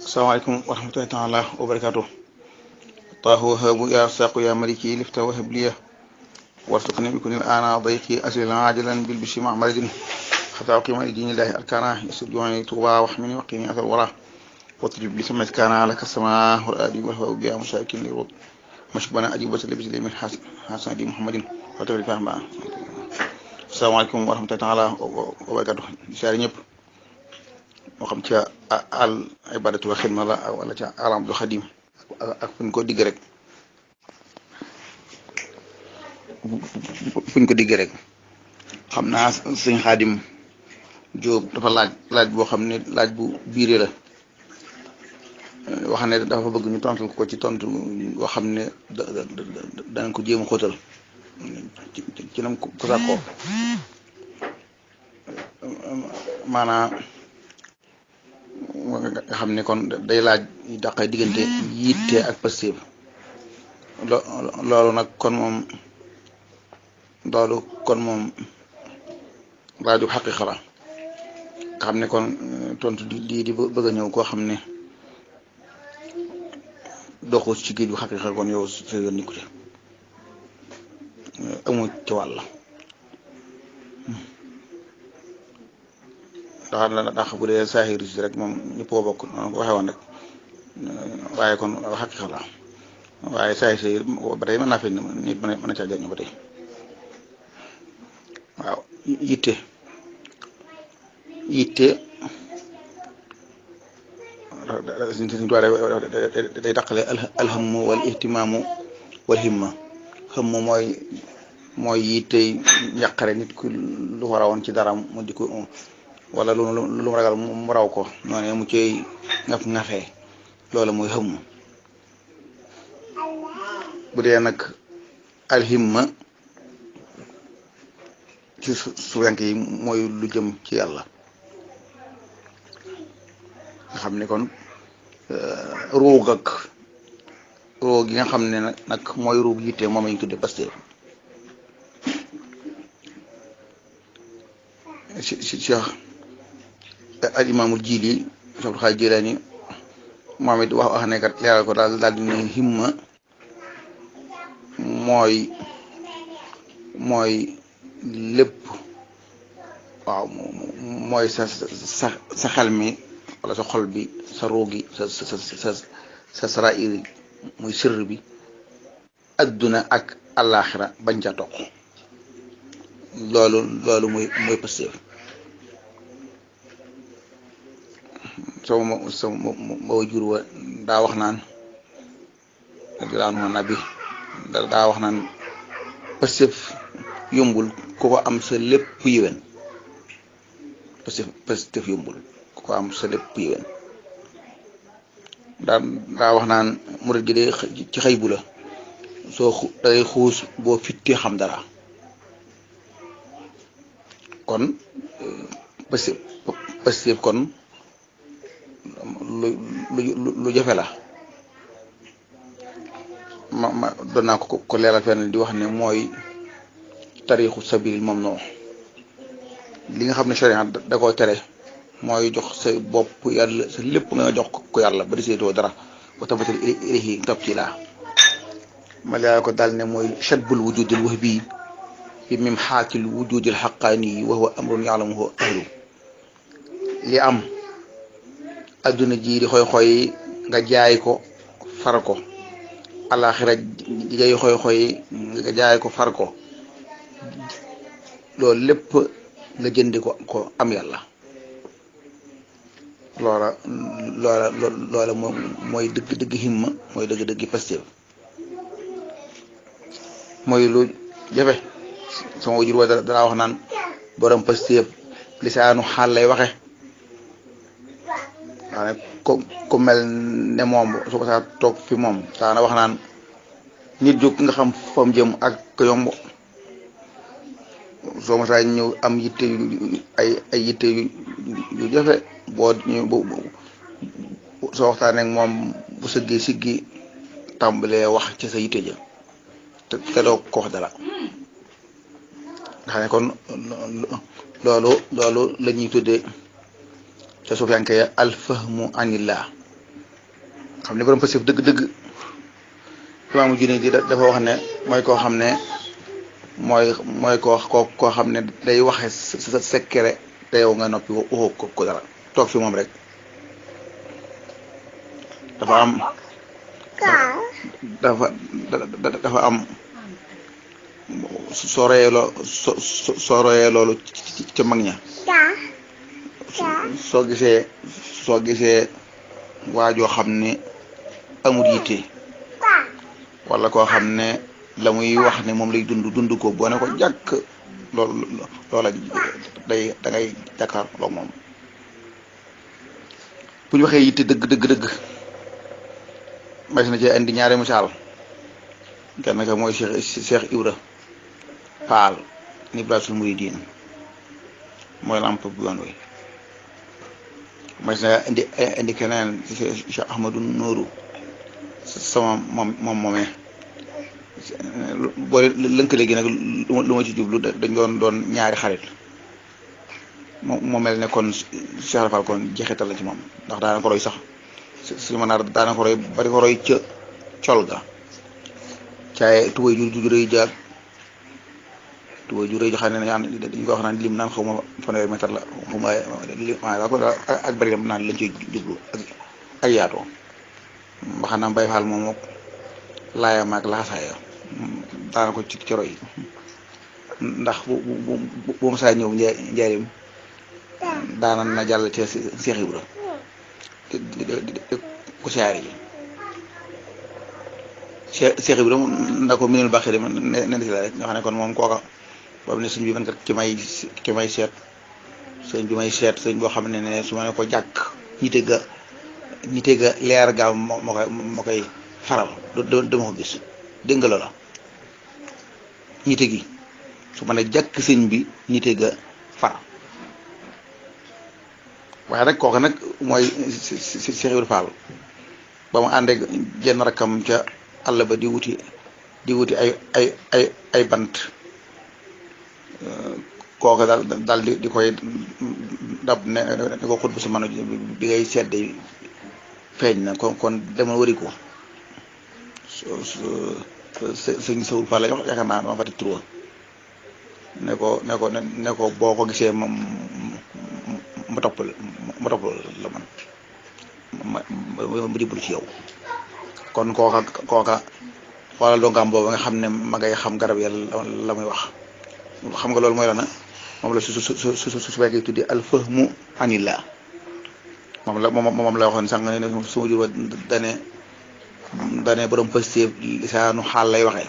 Assalamualaikum warahmatullahi taala wabarakatuh. Tahu habu ya saqu ya maliki lifta wa habliya warzuqni bikun al-ana dayqi asila ajilan bil bishri ma'maradin hatta uqima li dinillahi arkana yasujuni tuwa wa hmini wa qini athal wara watrib bi sammat kana laka sama wal adi wa huwa bi musakin li rud mashbana ajibata li bisli min hasan di muhammadin wa tawri fahma. Assalamualaikum warahmatullahi taala wabarakatuh. Siyaare ñëpp moo xam ca al ibadatu wa xidma la wala ca alam du xadim ak fuñ ko digg rek xam naa sëñ Xaadim Jóob dafa laaj boo xam ne laaj bu biire la wax ne dafa bëgg ñu tontul ko ci tontu boo xam ne danañ ko jéem a xóotal ci nam ko sàkkoo maanaam nga xam ne kon day laaj daqay diggante yitte ak pastéef loolu kon moom laaju xaqiqa la nga xam ne kon tontu di bëgg a ñëw koo xam ne doxu ci géej bu xaqiqa kon yow sa yoon nikku ci amu ci wàll ndax bu dee saaxiir si rek moom ñëpp ko bokk noonu ko waxee woon rek waaye kon xaqiqa la waaye saaxiir si ba tey mën naa feeñ nit mën na caa jëriñu ba tey waaw yitte day taqale alhammu wal ihtimaamu wal himma xëmm mooy yittey njàqare nit ku lu war a woon ci dara mu di ko wala lu mu ragal mu raw ko noonu mu cey ngafee loolu mooy xëmm. Bu dee nag alhimma ci suwenk yi mooy lu jëm ci yàlla nga xam ne kon ruug gi nga xam ne nag mooy ruug yitte moom lañu tudde pastéef Cheikh al imaamul Jiili Abdul Xaadir Jilaani moom it wax ne kat leeral ko daal di ne himma mooy lépp waaw mooy sa xel mi wala sa xol bi sa ruugi sa sarair muy sirr bi adduna ak àllaaxira bañ ca toq loolu mooy pastéef sama wajur wa daa wax naan nabi daa wax naan pastéef yombul ku ko am sa lépp yéwén pastéef yombul ku ko am sa lépp yéwén daa wax naan murid gi de ci xëy bu la soo dangay xuus boo fittee xam dara kon pastéef kon lu jafe la ma doon naa ko leeral fenn di wax ne mooy tariixu sabil mamnu li nga xam ne sharia da koo tere mooy jox sa bopp yàlla sa lépp nga jox ko yàlla ba di seetoo dara wa tabatal ilayhi tabtila ma leeral ko daal ne mooy shadbul wujudil wahbi fi mim xaakil wujudil xaqaani wa huwa amrun ya'lamuhu ahlu li am adduna ji di xoy nga jaay ko far ko alaxira ji ngay xoy nga jaay ko far ko loolu lépp nga jëndi ko am yàlla loola mooy dëgg himma mooy dëgg pastéef mooy lu jafe sama wajur wa danaa wax naan borom pastéef lisaanu xaal lay waxe waaye ko mel ne moom su ko saa toog fi moom daana wax naan nit jóg nga xam fam jëm ak ko yomb soo ma saa ñëw am yitte ay yitte yu jafe boo soo waxtaanee ak moom bu sëggee siggi tàmbalee wax ci sa yitte ja te doo ko wax dara nga xam ne kon loolu la ñuy tuddee ca suufiyanke ya alfahmu anillah xam ne borom passif dëgg-dëgg imaamu junne di dafa wax ne mooy koo xam ne mooy koo xam ne day waxe sa secret te yow nga noppi waxoo ko dara toog fi moom rek dafa am soo royee loolu ca mag ña soo gisee waajoo xam ne amul yitte wala koo xam ne la muy wax ne moom lay dund ko boo ne ko jàkk loola da ngay jàkkaar loog moom bu ñu waxee yitte dëgg mas na ci indi ñaari misaal kenn ka mooy Cheikh Ibra Faal ni Ibrahima Mouridine mooy lamp bu yoon wi mas na indi keneen Cheikh Ahmadou Nourou sama moomee boo lënkale gi nag lu ma ci jublu dañ doon ñaari xarit moo mel ne kon Cheikh Rafal kon jeexital la ci moom ndax daana ko roy sax suñu mën naa daana ko roy bari ko roy ca col ga caaye tubay ju rëy jaag tubay ju rëy jo xam ne dañ ko wax naan lim naan xaw ma fanweeri mètre la xaw ma ko ak bari dem naan lañ ciy jublu ak yaatoo mbaxanaam bay faal moom laaya maag laxasaaya daana ko ci roy ndax bu mu saa ñëw njaarim daana na jàll ca Cheikh Ibra ko siyaare ji Cheikh Ibra na ko minul baaxee dem nen si la rek nga xam ne kon moom kooka boobu ne sëñ bi man kat ci may seet sëñ boo xam ne su ma ne ko jàkk ñite ga leer gaaw moo koy faral dama ko gis dégg nga loola ñite gi su ma ne jàkk sëñ bi ñite ga far waaye nag kooku nag mooy Cheikh Ibrahima Fall ba mu àndee jenn rakkam ca àll ba di wuti ay bant kooku daal di koy dab ne ko xut bu si mën a bi ngay sedd feeñ na kon demal wari ko sëñ Sawul Fall la wax yaakaar naa dama fàtte tur ne ko boo ko gisee moom ma topp la man ma jublu ci yow kon kooka xoolal dongaam boobu nga xam ne ma ngay xam garab yàlla la muy wax xam nga loolu mooy la na moom la su fekkee tuddi alfahmu anillah moom la waxoon sànq ne suma jur ba dane borom pëstéef lisaanu xaal lay waxee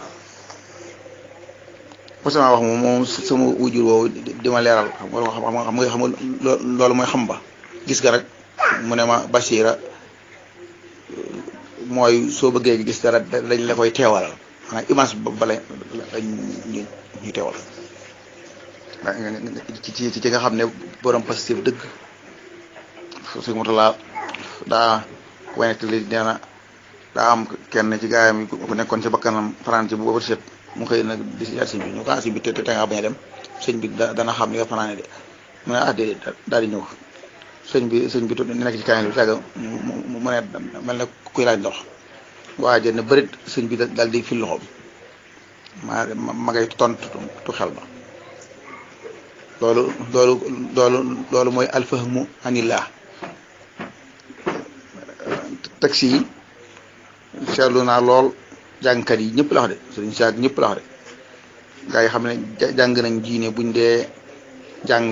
sama wax moom sama wujur woowu di ma leeral xam nga loolu mooy xam ba gis nga rek mu ne ma Bachira mooy soo bëggee gis dara dañ la koy teewalal maanaam image ba lañ ñu teewal ci nga xam ne borom positif dëgg suñu motala daa wanetali nee na daa am kenn ci gaayam yi ku nekkoon ci bakkanam fanaan ci boobu set mu xëy nag di si sëñ bi ñu ko sëñ bi te nga bañ a dem sëñ bi dana xam ni nga fanaane de mu ne déedéet daal di ñëw sëñ bi nekk ci kaay bi tàgg mu ne mel ne kuy laaj ndox waa jënd bërit sëñ bi daal di fil loxoom ma ngay tontu xel ba loolu mooy alfahmu anillah taxi yi seetlu naa lool jàngkat yi ñëpp la wax de sëriñ saak ñëpp la wax de gaa yi xam ne jàng nañ diine buñ dee jàng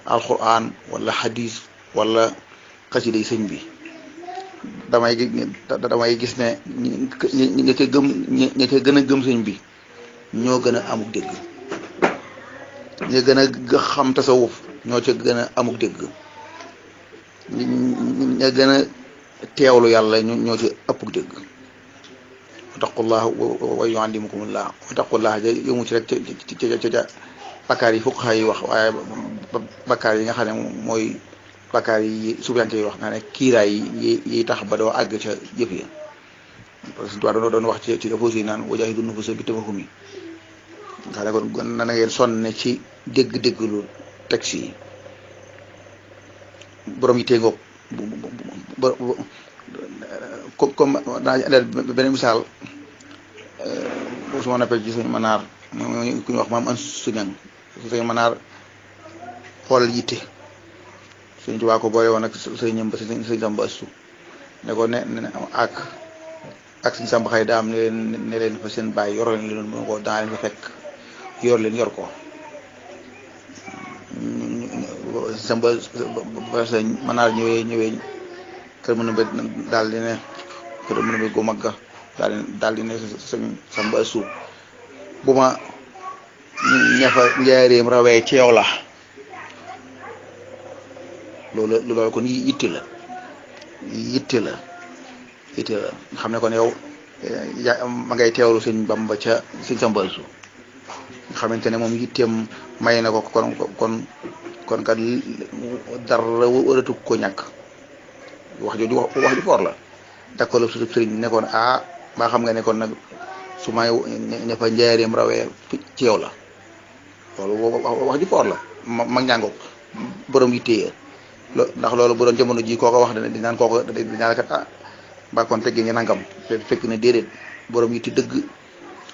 alquran wala hadis wala xasida yi sëñ bi damay gis ne ña ca gën a gëm sëñ bi ñoo gën a amuk dégg ña gën a xam tasawuf ñoo ca gën a amuk dégg ña gën a teewlu yàlla ñoo ci ëppuk dégg wattaqullah wa yuallimukumullah wattaqullah ja yëmu ci rek ca bakkaar yi fuqaha yi wax waaye bakkaar yi nga xam ne mooy bakkaar yi subiyanke yi wax nga ne kiiraay yi tax ba doo àgg ca jëf ya parce que doon wax ci fausi yi naan wajaahidu nufusa bi tafahumi nga xam ne kon na ngeen sonne ci dégg-dégg lu texte yi borom yi téngoog comme daa indil beneen misaal su ma noppee ci sëñ Manaar ku ñu wax maam an suñang sëñ Manaar xoolal yitte sëñ Tuubaa ko boole woon ak sëñam ba sëñ Samba Astu ne ko ne ak sëñ Samba xëy daam ne leen fa seen bàyyi yor leen leen mën ko daa leen fa fekk yor leen yor ko Samba ba sëñ Manaar ñëwee kër mën a bét daal di ne kër mën a bét gu mag ga daal di ne sëñ Samba Astu bu ma ñafa njaareem rawee ci yow la loolu kon yitte la nga xam ne kon yow ma ngay teewlu sëñ Bamba ca sëñ Samba Astu nga xamante ne moom yitteem may na ko kon kat dara waratu ko ñàkk wax ju foor la d'accord su sëriñ nekkoon ba xam nga ne kon nag su may ña fa njaareem rawee ci yow la loolu wax ju foor la mag ñàngo borom yitte ndax loolu bu doon jamono ji kooko wax dana dinaan kooko dinaa la kat mbaa kon teggee nga nangam fekk ne déedéet borom yitte dëgg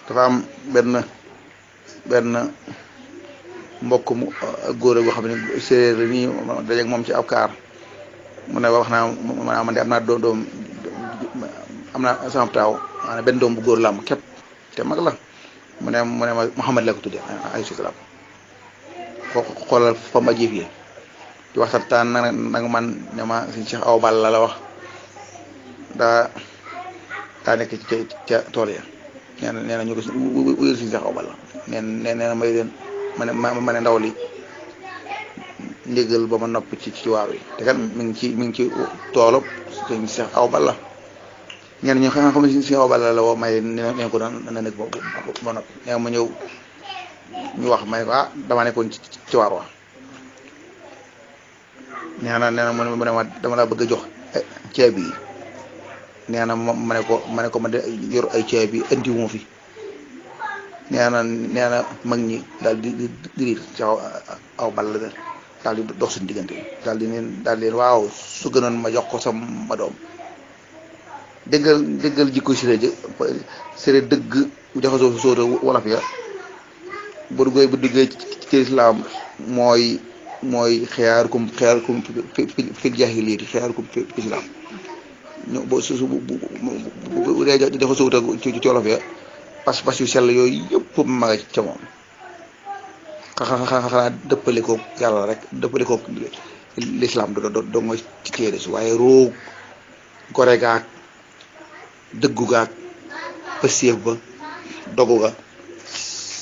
dafa am benn mbokk mu góor goo xam ne séeréer la nii dajeeg moom ci ab kaar mu ne wax naa man de am naa doom am naa sama taaw maanaam benn doom bu góor la am képp te mag la mu ne ma Muhammad la ko tuddee alayhi salaam xoolal fa ma jëf yi di waxtaan nag man ne ma suñ Cheikh Awa Balla la wax daa nekk ca tool ya nee na ñu ko wuyul suñ Cheikh Awa Balla nee na may leen ma ne ndaw li ndigal ba ma nopp ci waar wi te kat mi ngi ci toolub suñ Cheikh Awa Balla ñenn ñi xam ne suñ Cheikh Awa Balla la woo may ne ko na nekk ba nopp nee ma ñëw ñu wax ma ne ko dama nekkoon ci waar wa nee na mu ne ma dama la bëgg a jox ceeb yi nee na ma ne ko ma de yor ay ceeb yi andi wu ma fi nee na mag ñi daal di riir ci aw ball daal di dox suñu diggante daal di leen waaw su gënoon ma jox ko sama doom déggal jikko séré dëgg jaxasoo sóota wolof ya bu duggee ci lislaam mooy xiyaarukum fil jaahiliyyati xiyaarukum fil islaam ñu bu dee dafa sowut ci wolof ya pas yu sell yooyu yëpp ma nga ca moom xanaa dëppale ko yàlla rek dëppale ko lislaam do nga ci téere si waaye roog gore gaag dëggu gaag pësiyëf ba dogu ga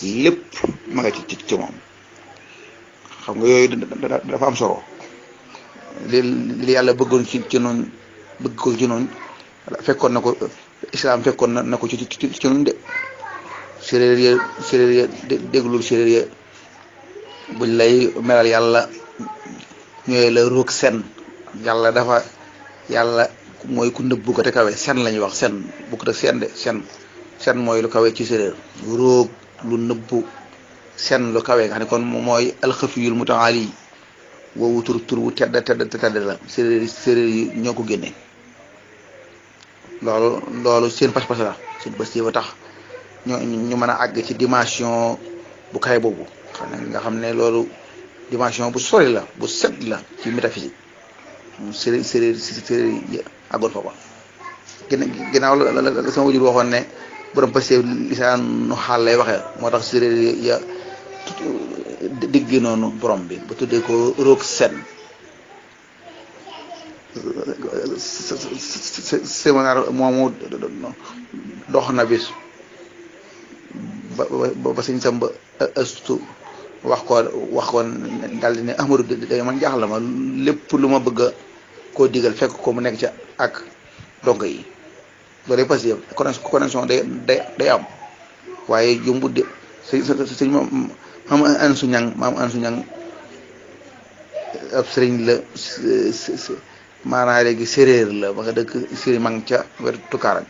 lépp ma nga ci moom xam nga yooyu dafa am solo li yàlla bëggoon ci noonu bëgg ko ci noonu fekkoon na ko islam fekkoon na ko ci noonu de séeréer ya déglul séeréer ya buñ lay melal yàlla ñooy la roog sen yàlla mooy ku nëbbu ko te kawe sen la ñuy wax sen bu ko def sen de sen mooy lu kawe ci séeréer roog lu nëbbu sen lu kawe nga xam ne kon mooy alxafiyul mutaali woowu tur wu tedd la séeréer yi ñoo ko génne loolu seen pas-pas la seen bés yi ba tax ñu mën a àgg ci dimension bu kawe boobu nga xam ne loolu dimension bu sori la bu set la ci métaphysique séeréer yi àggoon fa ba ginnaaw la sama wajur waxoon ne borom pasé lisaanu xaal lay waxee moo tax séeréer ya diggi noonu borom bi ba tuddee ko roog sen séminaire moomu dox na bis ba sëñ Samba Astu wax ko daal di ne Ahmadu day man jaaxal ma lépp lu ma bëgg a koo digal fekk ko mu nekk ca ak donk yi loolu parce que connexion day am waaye jumbut de sëñ maam an su ñang ab sëriñ la maanaa léegi séeréer la ba nga dëkk sëriñ mang ca wetu Tukaarañ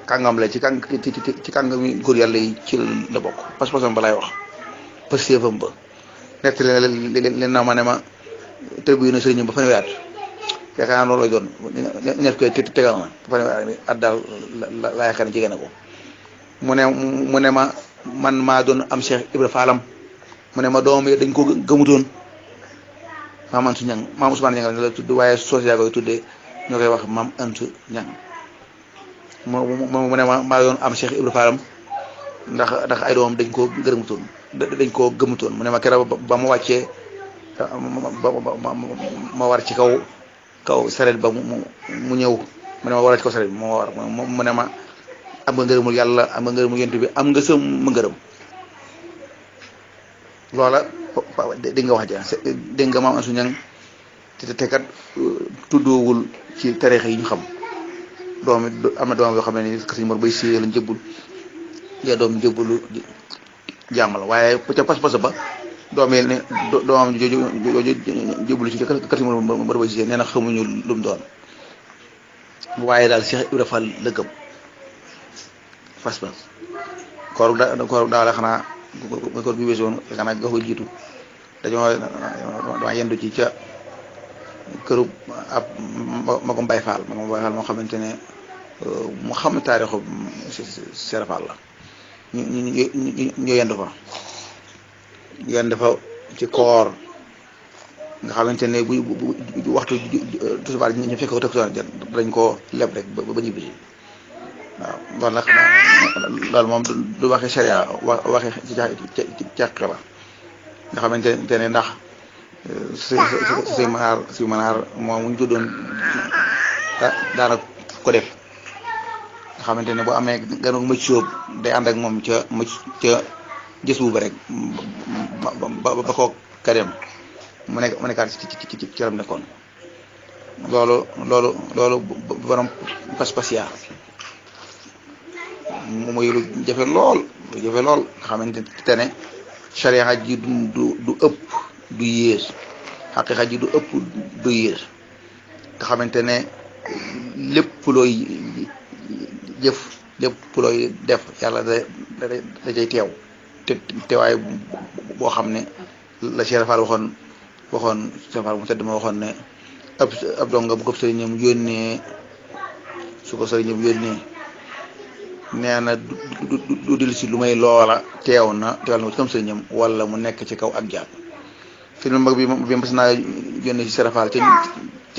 kàngam la ci kàngam mi góor yàlla yi ci la bokk pas-pasam ba lay wax pastéefam ba nett leen na ma ne ma tërbiyu na sëriñ ba fanweeri at yaakaar naa loolu lay doon ñett koy tegal na fanweeri at daal la yaakaar ne jege na ko mu ne ma man maa doon am Cheikh Ibra Fallam mu ne ma doom yi dañ ko gëmutoon maam Antu Ñang maam Ousmane Ñang la tudd waaye sosia koy tuddee ñoo koy wax maam Antu Ñang mu ne ma maa doon am Cheikh Ibra Fallam ndax ay doomam dañ koo gërëmutoon dañ koo gëmutoon mu ne ma keroog ba ma wàccee ma war ci kaw sareet ba mu ñëw mu ne ma war ci kaw sareet bi moo war mu ne ma am nga ngërëmul yàlla am nga ngërëmul yent bi am nga sama ngërëm loola dégg nga wax ja dégg nga maam Antu Ñang te kat tuddoowul ci tariixa yi ñu xam doom am na doom yoo xam ne ni Sëñ Mor Bay Si lañ jëbbul ya doom jëbbulu jàmm la waaye ca pas-pas ba doom yi ne doomam jooju jëbbulu ci kër Sëñ Mor Bay Si nee na xamuñu lu mu doon waaye daal Cheikh Ibra Fall la gëm pas-pas koor daaw la xanaa koor bi weesu woon xanaa nga ko jiitu dama yendu ci ca këru ab magum Baay Faal moo xamante ne mu xam taarixu Cheikh Fall la ñu yendu fa ci koor nga xamante ne bu waxtu tusubaar ñu fekk ko takkusaan dañ koo leb rek ba ñibbi si waaw loolu nag loolu moom du waxee sharia waxee ci càq la nga xamante ne ndax si manaar moom mu ñu tuddoon daana ko def nga xamante ne boo amee ganu mëcc sóob day ànd ak moom ca gis bu ba rek ba ko kadem mu nekkaat ci caram nekkoon loolu borom pas-pas yaa muy lu jafe lool nga xamante ne sharia ji du ëpp du yées xaqiqa ji du ëpp du yées nga xamante ne lépp looy jëf lépp looy def yàlla da cay teew te waaye boo xam ne la Cheikh Fall waxoon Cheikh Fall mu tedd ma waxoon ne ab donga bu ko sëriñam yónnee su ko sëriñam yónnee nee na du dil si lu may loola teewal na ci kam sëriñam wala mu nekk ci kaw ak jàpp fi mu mag bi mas naa yónnee si Cheikh Fall ca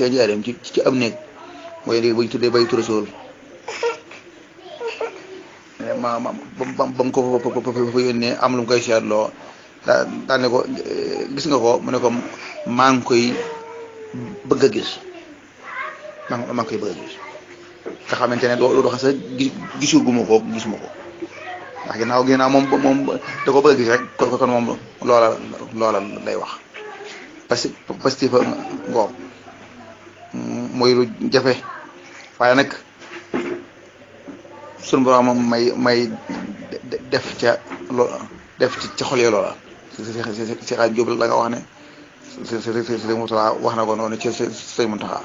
njaareem ci am néeg mooy léegi buñ tuddee bay turasool ba mu ko fa yónnee am lu mu koy seetloo daa ne ko gis nga ko mu ne ko maa ngi koy bëgg a gis maa ngi koy bëgg a gis nga xamante ne doo xam sax gisuma ko ndax ginnaaw moom da ko bëgg a gis rek kon moom loola lay wax parce que fa ngoom mooy lu jafe waaye nag sunu borom may def ca xol yi loola si xaaj Jóob la nga wax ne sëñ Murtala wax na ko noonu ci sëñ Muntaxa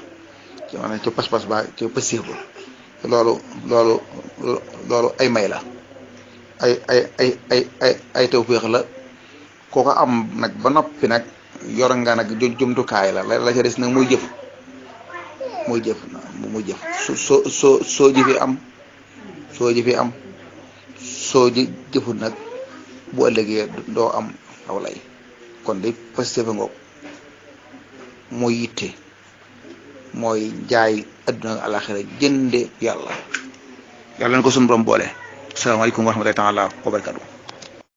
ci maanaam ci pas-pas ba ci pëstéef ba loolu ay may la ay tawfeex la koo ko am nag ba noppi nag yor nga nag jumtukaay la ca des nag muy jëf soo jëfee am soo jëfut nag bu ëllëgee doo am aw lay kon day pëstéef ngoog mooy yitte mooy jaay adduna ak alaxira jënde yàlla na ko sunu borom boole. asalaamaaleykum wa rahmatullahi taala wa barakatu